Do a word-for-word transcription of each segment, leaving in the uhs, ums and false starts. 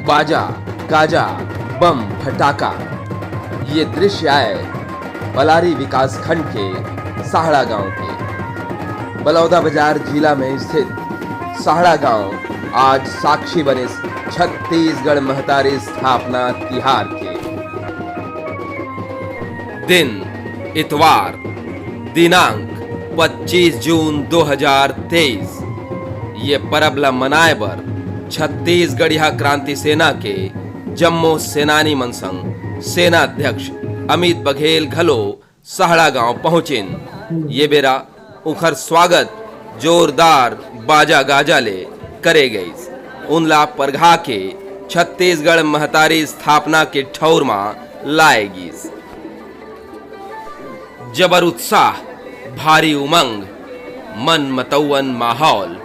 बाजा, गाजा, बम, फटाका, ये दृश्य आय पलारी विकासखंड के साहड़ा गांव के। बलौदाबाजार जिला में स्थित साहड़ा गांव आज साक्षी बनिस छत्तीसगढ़ महतारी स्थापना तिहार के। दिन इतवार, दिनांक पच्चीस जून दो हज़ार तेईस। ये परब ला मनाए बर छत्तीसगढ़िया क्रांति सेना के जम्मो सेनानी मन संग सेना अध्यक्ष अमित बघेल घलो साहड़ा गांव पहुंचिन। ये बेरा उंखर स्वागत जोरदार बाजा गाजा ले करे गईस। उनला परघा के छत्तीसगढ़ महतारी स्थापना के ठौर म लाए गीस। जबर उत्साह, भारी उमंग, मन मतौवन माहौल।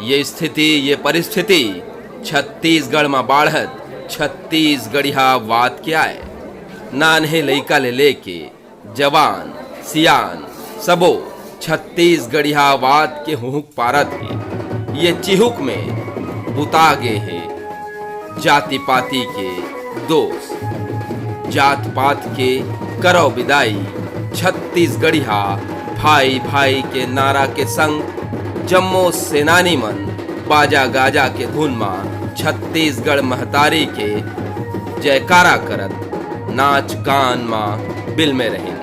ये स्थिति, ये परिस्थिति छत्तीसगढ़ म बाढ़त छत्तीसगढ़िया वात के आय। नान्हे लइका ले लेके जवान, सियान, सबो छत्तीसगढ़िया वात के हुहुक पारत हे। ये चिहुक में बुता गे हे जाति-पाति के दोष। जात-पात के करव बिदाई, छत्तीसगढ़िया भाई-भाई के नारा के संग जम्मो सेनानी मन बाजा-गाजा के धुन म छत्तीसगढ़ महतारी के जयकारा करत नाच गान म बिलमे रहिन।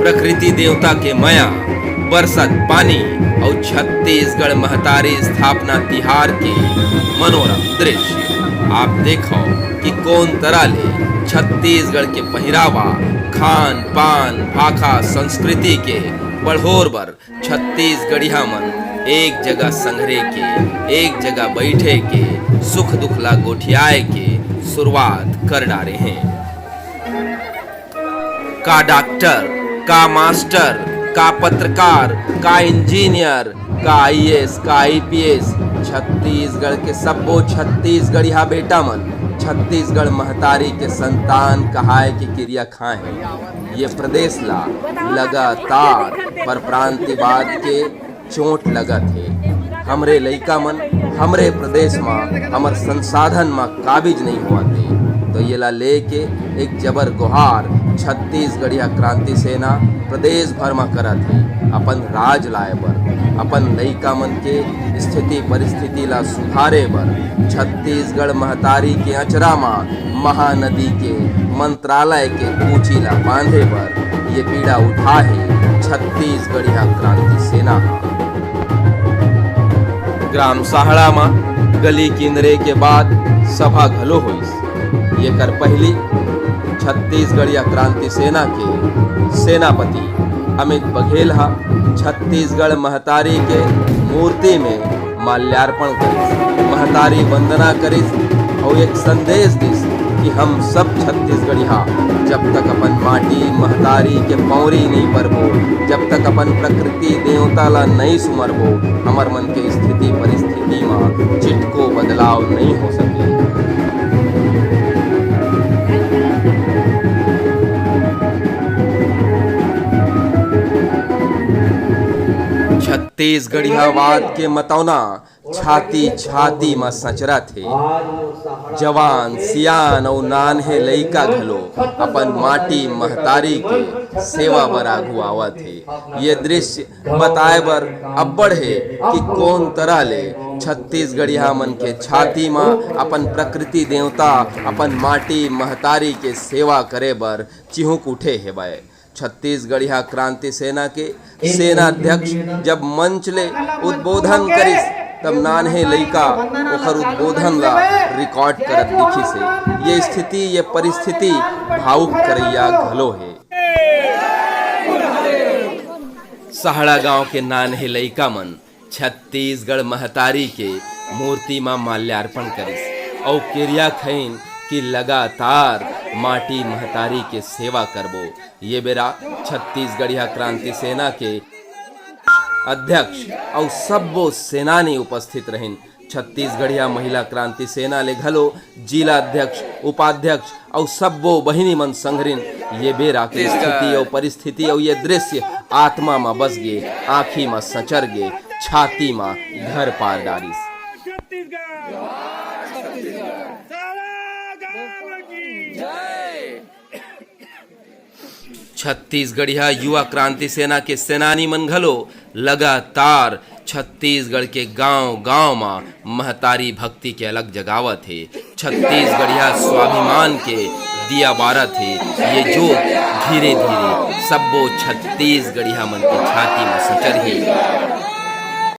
प्रकृति देवता के मया, बरसत पानी अउ छत्तीसगढ़ महतारी स्थापना तिहार के मनोरम दृश्य। आप देखव कि कोन तरह ले छत्तीसगढ़ के पहिरावा, खान पान, भाखा, संस्कृति के बढ़ोर बर छत्तीसगढ़िया मन एक जगह संघरे के, एक जगह बइठे के, सुख दुख ला गोठियाए के शुरुआत कर डारे हें। का डॉक्टर, का मास्टर, का पत्रकार, का इंजीनियर, का आईएएस, का आईपीएस, छत्तीसगढ़ के सब्बो छत्तीसगढ़िया बेटा मन छत्तीसगढ़ महतारी के संतान कहाए के किरिया खाए हें। ये प्रदेश ला लगातार परप्रांतिवाद के चोट लगत हे। हमरे लइका मन हमरे प्रदेश म, हमर संसाधन म काबिज नइ होवत हे। तो येला लेके एक जबर गोहार छत्तीसगढ़िया क्रांति सेना प्रदेश भर म करत हे। अपन राज लाए बर, अपन लइका मन के स्थिति परिस्थिति ला सुधारे बर छत्तीसगढ़ महतारी के अचरा म महानदी के मंत्रालय के कूची ला बांधे बर ये बीड़ा उठाहे छत्तीसगढ़िया क्रांति सेना ह। ग्राम साहड़ा म गली किंदरे के बाद सभा घलो होइस। येकर पहिली छत्तीसगढ़िया क्रांति सेना के सेनापति अमित बघेल ह छत्तीसगढ़ महतारी के मूर्ति में माल्यार्पण करिस, महतारी वंदना करिस अउ एक संदेश दिस कि हम सब छत्तीसगढ़िया जब तक अपन माटी महतारी के पौरी नइ परबो, जब तक अपन प्रकृति देवता ला नइ सुमरबो, हमर मन के स्थिति परिस्थिति म चिटको बदलाव नइ हो सके। छत्तीसगढ़ियावाद के मतौना छाती छाती म सचरत हे। जवान, सियान अउ नान्हे लइका घलो अपन माटी महतारी के सेवा बर आघू आवत हे। ये दृश्य बताए बर अब्बड़ हे कि कोन तरह ले छत्तीसगढ़िया मन के छाती म अपन प्रकृति देवता, अपन माटी महतारी के सेवा करे बर चिहुक उठे हेवय। छत्तीसगढ़िया क्रांति सेना के सेना अध्यक्ष जब मंच ले उद्बोधन करिस, तब नान्हे लइका ओखर उद्बोधन ला रिकॉर्ड करत दिखिस हे। ये स्थिति, ये परिस्थिति भावुक करइया घलो हे। सहड़ा गांव के नान्हे लइका मन छत्तीसगढ़ महतारी के मूर्ति म माल्यार्पण करिस अउ किरिया खइन कि लगातार माटी महतारी के सेवा करबो। ये बेरा छत्तीसगढ़िया क्रांति सेना के अध्यक्ष अउ सब्बो सेनानी उपस्थित रहिन। छत्तीसगढ़िया महिला क्रांति सेना ले घलो जिला अध्यक्ष, उपाध्यक्ष अउ सब्बो बहिनी मन संघरिन। ये बेरा के स्थिति अउ परिस्थिति अउ ये दृश्य आत्मा म बस गे, आँखी म सचर गे, छाती म घर पार डारिस। छत्तीसगढ़िया युवा क्रांति सेना के सेनानी मन घलो लगातार छत्तीसगढ़ के गांव-गांव म महतारी भक्ति के अलख जगावत हे। छत्तीसगढ़िया स्वाभिमान के दिया बारत हे। ये जोत धीरे-धीरे सब्बो छत्तीसगढ़िया मन के छाती म सिंचरही।